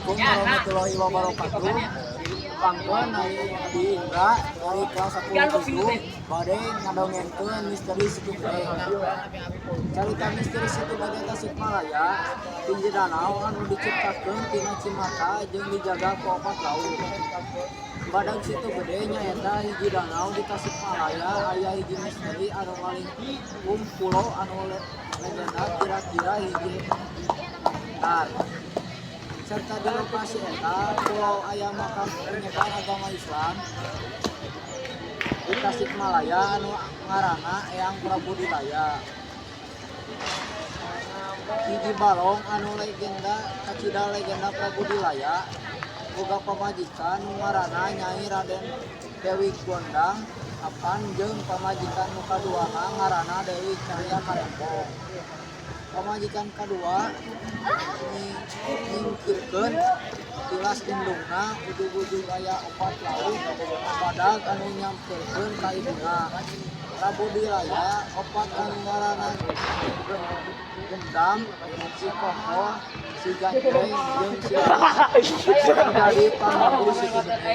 Assalamualaikum warahmatullahi wabarakatuh. Tepangkeun Abdi Indra dari kelas 10 bade ngadongengkeun misteri Situ Gede. Carita misteri Situ Gede Tasikmalaya, hiji danau anu diciptakeun tina cimata jeung dijaga ku opat laut. Badag Situ Gede nyaeta hiji danau di Tasikmalaya, aya hiji misteri anu ngalingkung pulo anu legenda kira-kira 1 hektar. Serta di lokasi eta pulau aya makam penyebar agama Islam di Tasikmalaya anu ngaranna Eyang Prabu Dilaya. Hiji balong anu legenda kacida legenda Prabu Dilaya boga pamajikan nu ngaranna Nyai Raden Dewi Gondang Apan jeung pamajikan nu kaduana ngaranna Dewi Cahya Karembong. Pamajikan kadua nyingkirkeun tilas indungna, ujug-ujug aya opat laut badag anu nyamperkeun ka ibuna. Prabu Dilaya opat anu ngaranna Gendam, Si Kokoh, Si Ganjeng jeung Si Laras jadi pamangku Situ Gede.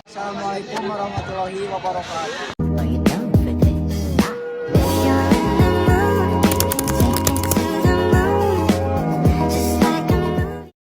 Assalamualaikum warahmatullahi wabarakatuh.